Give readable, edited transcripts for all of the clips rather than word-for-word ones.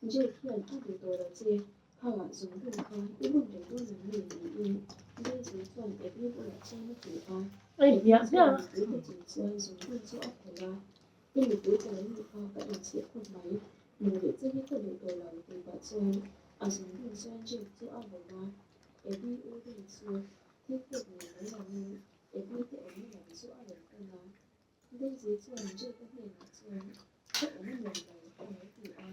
Jake hian a duh tawh lo che, kha zungbun kha i bun reng dawn ang mi tiin Daisy chuan Abby bulah chuan a ti a. Abby chuan mipui te chung chuan zungbun chu a phawrh a, I mipui tawh em ni kha ka inchhir khawp mai, hmuh leh che hi ka duh tawh lo tih pah chuan a zungbun chuan Jake chu a vawm a, Abby u rin chu thil pek nei mai lovin Abby te awmna lam chu a rawn pan a. Daisy chuan Jake-a hnenah chuan ka awm a nuam lo a lo ti a,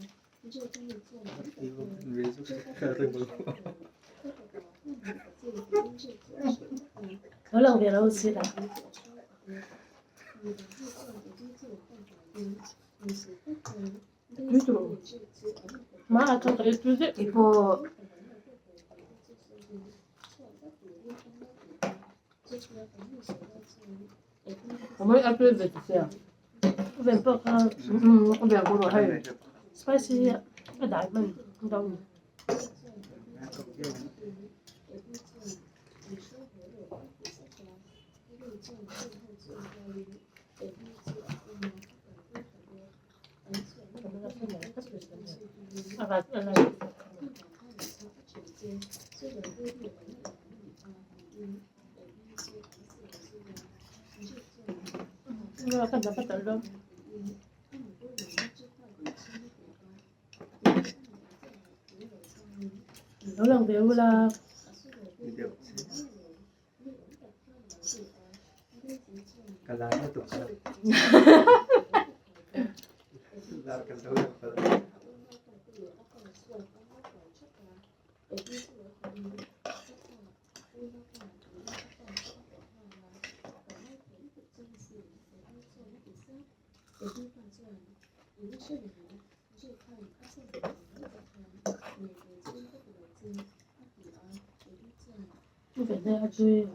Jake-a nu chuan an tak hian Jake-a pa hi hriat lo, ka fapa hmanhmawh ta che tiin Jake chu a hrilh vat a. Lo lang ve lo si la. Abby chu a hruai ta bawk. Midang ho chuan Abby chu rawn pan hnaiin insuih tak chuan Daisy leh Jake chu an inpawh Ma a chuan ka ei tui zet. Keipawh. Ka lam lo tawk lo tih te chu sawiin chhuak vat turin an lo ti a, chutia kan nu sawi lai chuan Amai a tui ve ti sia. Ven pawh kha Um ven pawh hei. Spicy a dai hman deuh ni. Lo lang ve ula. Ve a tui.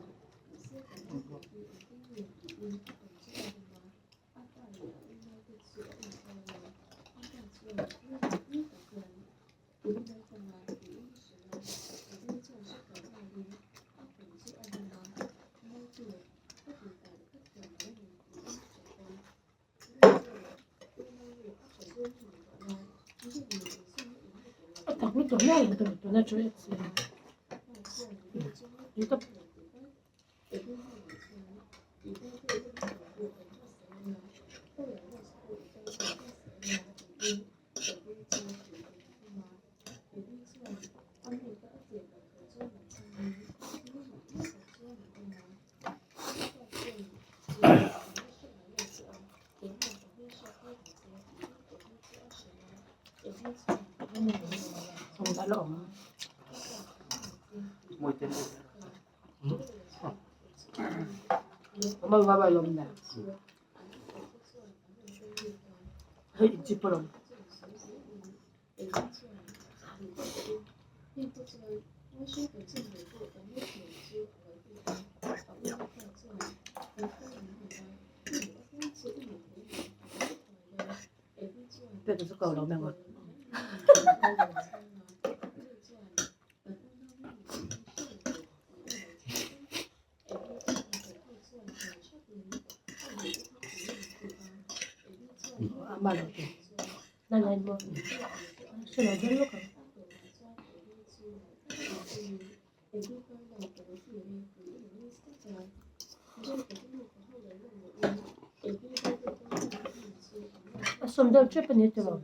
A tak lutuk miah lo tur tuna chu e chi. Tui tak. A sawm deuh tep a ni tiraw?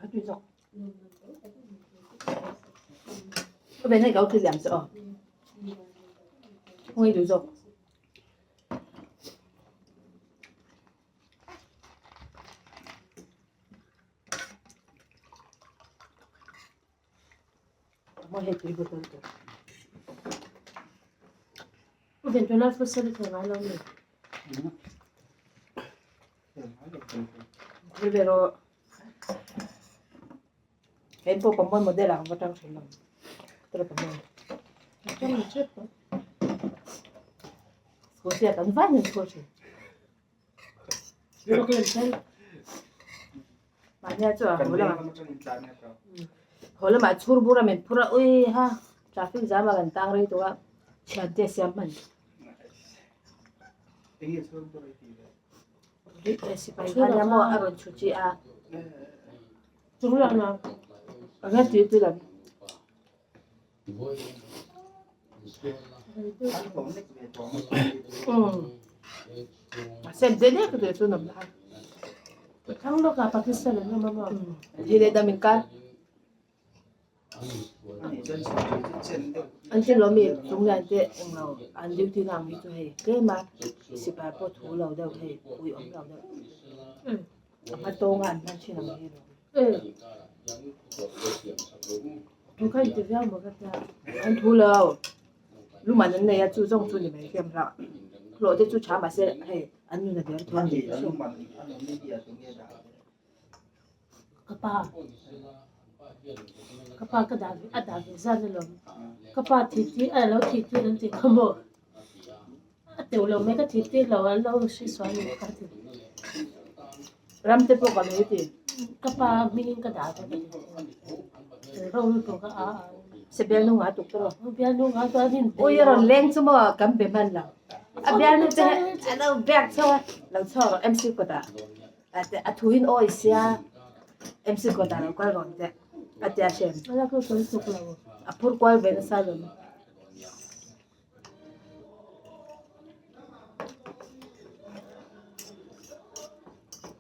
A tui zawk. Ka ven hei ka lo thil liam che aw. Khawngaih duh zawk. Maw hei tui bottle tur. U ven tuna futsal i thei ngai lo mi? Thil ve rawh. Hei pawh pamawi model ah ka va tang thin lo. Tara pamawi. Tang ni tep a. Scooty ah kan vai hian score thin. Mahnia chu a haw lamah haw lamah chhur bur a min phur a ui ha traffic jam ah kan tang rei tawh a thiante a siam hman. Sipai khan nia maw a rawn chhu chi a. Chung lah na. Anga ti ti lam. Sem de ne ka te chu nam la. Thang lo ka Pakistan an awm a maw? Thi leh dam in kar. An thil lo mi chung lian te eng lo an duty na ang hi chu hei tlem a sipai pawh thu lo deuh hei ui awm lo deuh. A hma tawnga an hman thin ang hi lo. Thu kha inti viau maw ka tia. An thu lo. Luman an nei a chu zawng chu ni mai hiam hlah. Hlawh te chu tha mahse hei an nun a der thu a ni. Ka pa ka pa ka dah ve a dah ve zan alawm. Ka pa thih tir a lo thih tir an tih kha maw. A teuh lo mai ka thih tir lo an lo hri sual ni ka ti. Ram te pawh ka nei ti. Ka pa hmingin ka dah ve ka ti. Ro lutuk a a. Se bialnu nga tuk tawh. Bialnu nga chuan in. Ui a rawn leng chu maw kan be hman lo. A bialnu te a lo biak chho a lo chho rawh MC kawtah. A thu in awi sia MC kawtah lo kal rawn teh a tia hrem. A la ka sawi tuk lo. A phur kual ve nasa lo.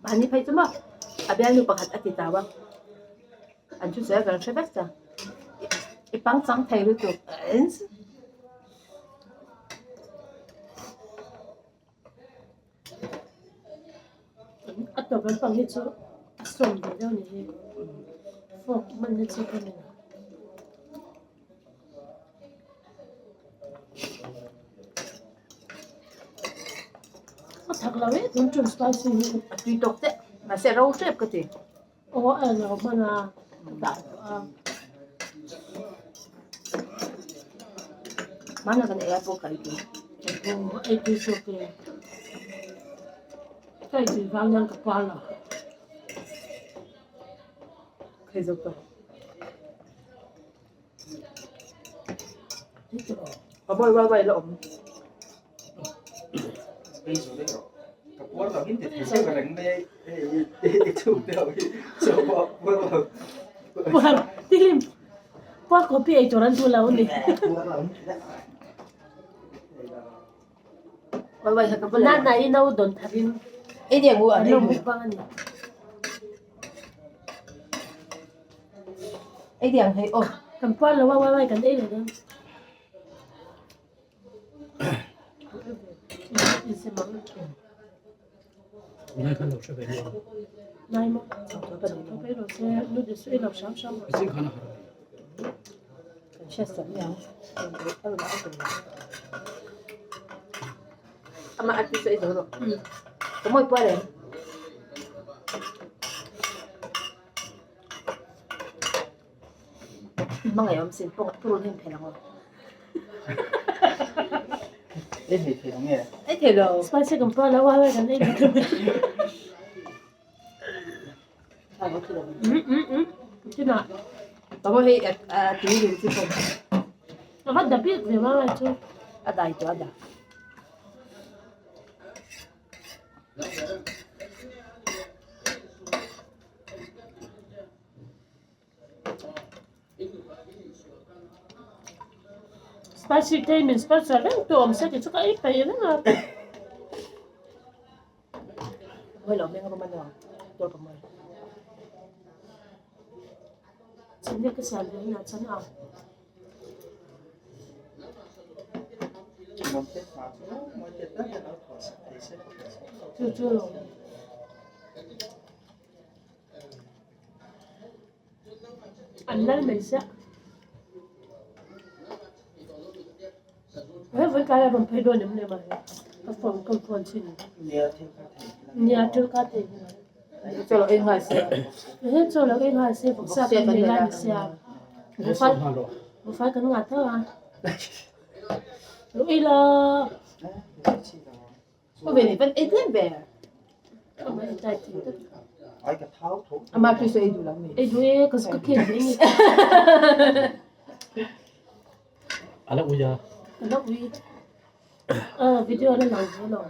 Mahni phei chu maw a bialnu pakhat a ti tau a an thu sawi a kan hre vek ta i pangchang thei lutuk A tawp lampang hi chu a sawm ve deuh a ni hi fork hman na chi ka ni lo. A thak lo e tun tum spicy hi. A tui tawk che mahse ro hrep ka ti. Aw a lo hman a ka dah tawh a. Hmana kan ei a pawh ka ei tui. Aw ei tui zawk e. Ka ei tui vang hian ka puar lo. Khai zawk tawh. Ka bawi wai wai la awm. Puar tilim puar coffee ei tur an duh lo a ni. Wai wai ka Na na i no dawn tharin Ei deng u an lo mukbang a ni. Ei deng hei aw. Kan puar lo a wai wai kan ei lo dawn. Ama a chu ei zo rawh. Ka mawi puar em? Hmangaih awm sin pawh purun hi an thei lo ang. Ei thei thei lo nge? Ei thei lo. Spicy kan puar lo a hei kan ei lo thei mai. Tinah. Pawh hei a tui rim chu pawh. A va da bik ve mai chu. A dai tawh a da. Spicy te min sponsor reng tu awm se ti chu ka ei peih reng a. Mawi lo meng rawm a nuam tur ka mawi. Chini ka siam ve hunah chuan a. Chu chu lo. An lal mai siah. He vawi kai a rawn phei dawn em lem a he ka phone ka phone chhin. Nia thil kha thei Chaw lo ei nghal se. He chaw lo ei nghal se vawksa kan nei lai ni sia. Buhfai buhfai kan ngah tho a. Lo ei la. Có về thì vẫn ít lắm về. Ama tu se du lang ni. Ei du e ka ka khen ve ni. Ala uya. Ala ui. A video la lang ve lo.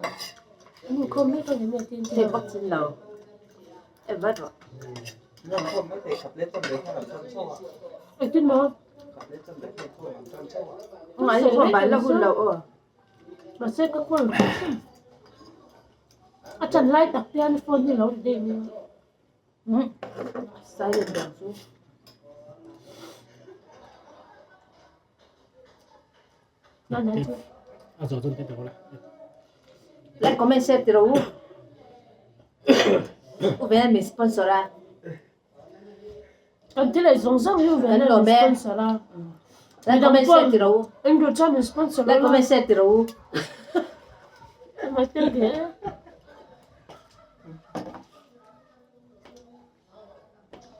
Nu khom me ka ni me tin Thei bak chin lo. Em vat ro. Engtin maw? Ngai hi bai la hun lo aw. Mahse ka call hrim hrim. A chan lai tak te hian phone hi lo ri daih mai a. Silent dan chu. A zawh chuan te la. Like comment share ti ro u. U ven min sponsor a. Kan thil ei zawng zawng hi u ven min sponsor a. Like comment share ti ro u. Engdu chuan min sponsor Like comment share ti ro u. Mai tel ve e.